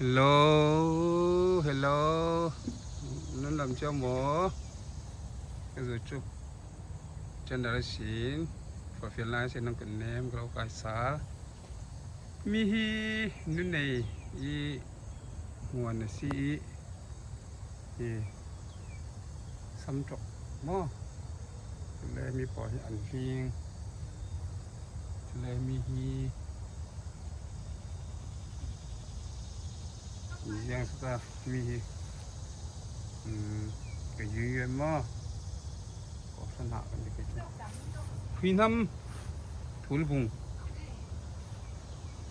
ເຮລໂລ ເຮລໂລ ນອນລຳເຈົ້າໝໍ ກະຢູ່ຈຸບ ເຈັນດາລາຊີນ ຟອເຟລາຍເຊນອງກະແນມ ກະລາວກາຍສາ ມີຮີນຸນເນ ອີ ຫົວນະຊີ ອີ ຊຳຕົກມໍ ແລະ ມີປໍຮີອັນລີງ ແລະ ມີຮີ ມີຫຍັງສະຕາ ມີ ອືມ ກະຍືນມາ ກໍຊະນະກັນໄປ ພີນຳ ທູລະບຸງ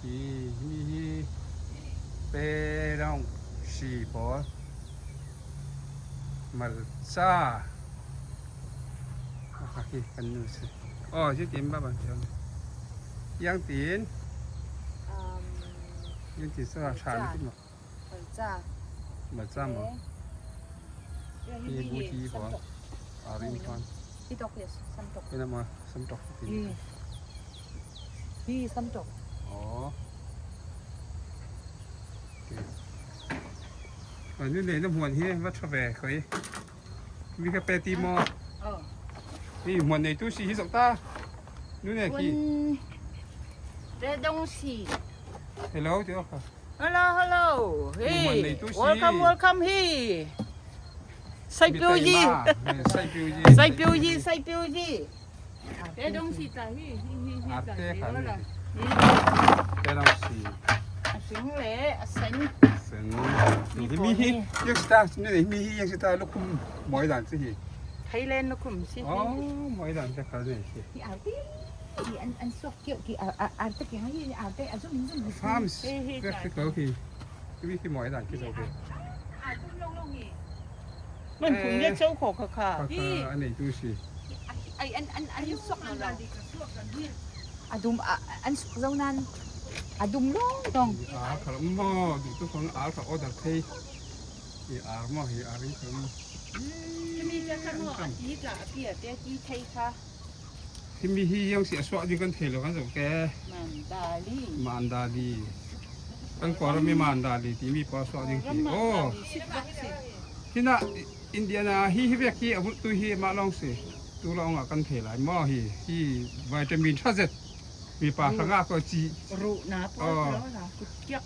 ມີ ມີເປດອງຊີ ປອ ມາລຊາ ອາ ໂອເຄ ກັນຢູ່ຊິ ອໍ ຊິຕິມບາບາ ຍັງຕິນ ອືມ ຍັງຕິນສະຕາ ມາລຊາ ມາລຊາ ເອີ ມີບູທີ ປອ ອາ ຣິນທອນ ພີຕອກ ເຢ ຊຳຕອກ ພີນຳມາ ຊຳຕອກ ພີ ຊຳຕົກ ອໍ ໂອເຄ ອັນນີ້ເນ ນ້ຳຫ້ວຍເຮ ວັດທະແວ ເຄີຍ ມີກາເຟຕີມໍ ເອີ ນີ້ຫ້ວຍໃນຕູ້ຊີ ຮິຊອກຕາ ນູເນ ກີ ເຣດົງຊີ ເຮລໂລ ເຈົ້າ ເຮລໂລ ເຮລໂລ ເຮ ເວລຄັມ ເວລຄັມ ເຮ ໄຊປິວຢີ ໄຊປິວຢີ ໄຊປິວຢີ ໄຊປິວຢີ ເຣດົງຊີຕາ ຮີ ຮີ ຮີ ອາເຕຄາເນ ເຣດົງຊີ ອາເຊັງເລ ອາເຊັງ ເຊັງ ມີຮີ ມີຮີ ຍັງຊິຕາ ນີ້ ມີຮີ ຍັງຊິຕາ ລູກຄຸມ ໝອຍດານຊິ ໄທແລນ ລູກຄຸມຊິ ອໍ ໝອຍດານຈະຄາເນ ທີ່ອາເຕ ທີ່ອັນ ອັນສອກ Ki, ki, a, a, arte que hay, arte, a, zoom in, zoom in. Fams, perfecto, okay. Ki, ki, moi dan, ki, okay. ມັນຄຸງເລກເຈົ້າຂອງຂ້າ ຂ້າ ຂ້າ ອັນນີ້ດູຊິ ໄອ້ ອັນ ອັນ ອັນສອກນັ້ນ ອາດຸມ ອາ ອັນສອກເຈົ້ານັ້ນ ອາດຸມລົງ ອາ ຄາ ມໍ ດູຕົວຂອງອາ ຄາ ອໍ ດັກເທ ອີ ອາ ມໍ ອີ ອາ ລິ ຄາ ມີຈະຄະນອ ອາ ຕີ ກະ ອາ ຕີ ເຕ ຕີ ໄທ ຄາ ທີ່ມີທີ່ຍັງເສຍສວະຢູ່ກັນເທລະກັນໂອເຄ ມານດາລີ ມານດາລີ ຕັ້ງກ່ອນມີມານດາລີທີ່ມີປະສວະຢູ່ທີ່ ໂອ້ ທີ່ນະ ອິນເດຍນາ ທີ່ ທີ່ເວກທີ່ອາວຸດຕຸຍທີ່ມາລອງຊິ ຕຸລອງອາກັນເທລະໝໍທີ່ ທີ່ວິຕາມິນທາເຊັດ ມີປາສະຫງ່າກໍຈີ ເອີ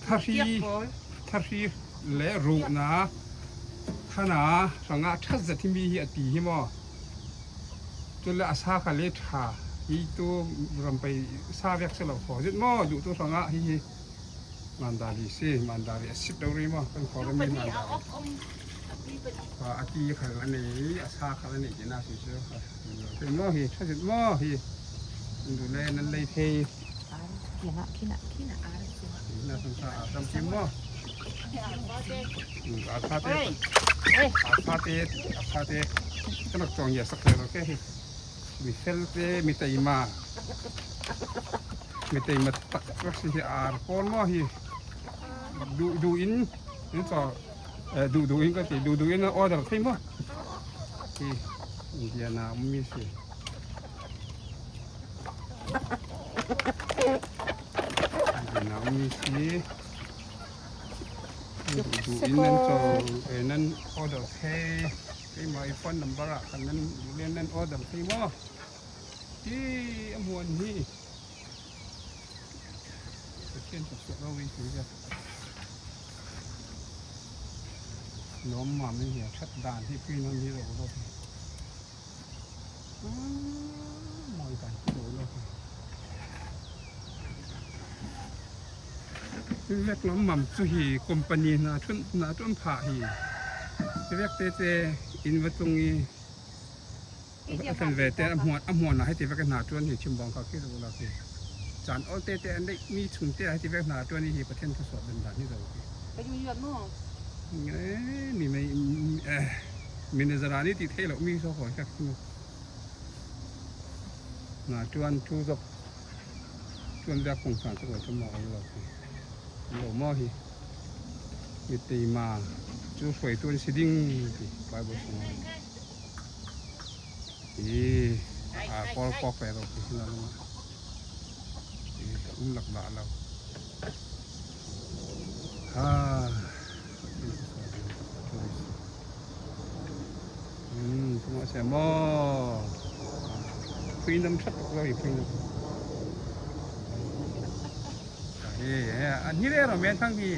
ທາຊີ ທາຊີ ແລະ ໂຣນາ ທະນາ ສະຫງ່າ ທັດສະທິມີ ອະຕີ ຮີມໍ ຈຸລະອາຊາຄາເລທາ ຮີໂຕ ຣຳໄປ ຊາແວັກ ສະເລົ່າ ຂໍເຈັດມໍ ດຸໂຕ ສະຫງ່າ ຮີ ມານດາລີ ເຊ ມານດາລີ ອາຊິດ ດາວຣີມໍ ເປັນຂໍລະມີ ມານດາລີ ອາຕີ ຄາລະນີ ອາຊາ ຄາລະນີ ຈີນາ ຊິເຊ ເປັນມໍ ຮີ ທັດສະທິມໍ ຮີ ດູແລ ນັ້ນໄລເພ Kina, kina, kina, ara, kina. Kina, sumsa, ara, sam, kimo. Ara, pate. Ara, pate, ara, pate. Kana tong ya sak ya ke. Mi fel te, mi tai ma. Mi tai ma tak tak si ara, kon mo hi. Du, du in. Ni so, eh, du, du in ka ti, du, du in order kai mo. Hi, Indiana mi si. Indiana mi si. Du, du in nan so, eh, nan order kai. Kai mo i phone number a, kan nan, du in nan order kai mo. Hi, am huan hi. ປະເທດສວດເຮົາໄວ້ຄືກັນ ນ້ອມມາແມ່ນເຫຍ ຊັດດານທີ່ພີ່ນ້ອງນີ້ເຮົາ ອືມ ມອຍກັນໂດນເນາະ ເວກນ້ອມມາຈຸຮີ ຄອມພານີນາທຸນ ນາທຸນພາຮີ ເວກເຕເຕ ອິນວະຕຸງອີ ອາຈານແວ່ແຕ່ອຳຮວນ ອຳຮວນນະ ໃຫ້ຕິແວ່ນາຕົວນີ້ ຊິມບອງເຂົາຄິດວ່າລາວຊິ ຈານໂອເຕເຕ ອັນໃດມີຊຸງແຕ່ໃຫ້ຕິແວ່ນາຕົວນີ້ ປະເທດທະສອບເປັນບາດນີ້ລາວຊິ ໄປຢູ່ຍວດເນາະ ເອີ ນີ້ແມ່ນ ເອີ ມິນເນໂຊຕານີ້ຕິເທລາວ ມີຊອກຂອງຈັກ ນາຈວນທູຊອກ ຈວນແບກຂອງສານຕະຫຼອດຈະມາເອົາລາວຊິ ໂລມອຮີ ມິຕິມາ ຈູສວຍຕົວຊິດິງ ໄປບໍ່ສອງ ອີ ອາ ກອກ ກອກແປດອອກ ອືມ ຫຼັກບາດແລ້ວ ອາ Semo. Freedom chat ko freedom. ເອີ ອັນນີ້ແຫຼະເນາະ ແມ່ນທາງນີ້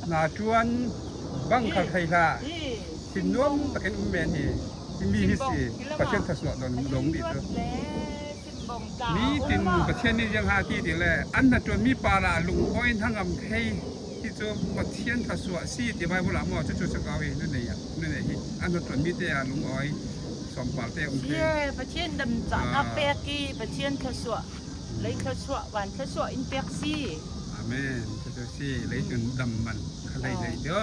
ໜ້າຈວນ ບັງຄະໄທລາ ຊິນນວມຕະເກັນອຸມແມ່ນນີ້ ຊິມີ ຊິມບົງ ຊິ ປະເທດທະສວະ ດົງ ດົງດິດເດີ ມີຕິນປະເທດນີ້ຍັງຫາທີ່ຕິແລ ອັນນະຈວນມີປາລາລຸງອ້ອຍທາງອຳໄທ ທີ່ຈະປະທຽນທະສວະ ຊີຕິໄວໂບລາໝໍ ຈຸຈຸສະກາວເອ ນັ້ນເອ ນັ້ນເອ ອັນນະຈວນມີແຕ່ລຸງອ້ອຍ ສອມປາແຕ່ອົງເຄ ປະທຽນດຳຈານອາແປກີ ປະທຽນທະສວະ ໄລທະສວະ ຫວານທະສວະ ອິນແປກຊີ ອາເມນ ທະສວະຊີ ໄລຈົນດຳມັນ ຄະໄລໄລເດີ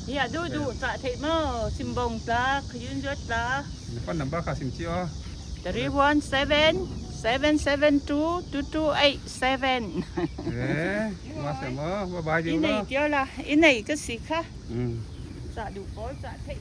ເຮຍດູດູ ຈະເທມາ ຊິມບົງຕາ ຂະຍຸນຍົດຕາ ຄອນນຳບາຄາຊິມຈີອ three one seven seven seven two two two eight seven ເອີ ມາເສມ ບາຍບາຍ ອີ່ໄນ ດຽວລະ ອີ່ໄນກະຊິຄະ ອືມ ສາທຸ ຂໍສາທຸ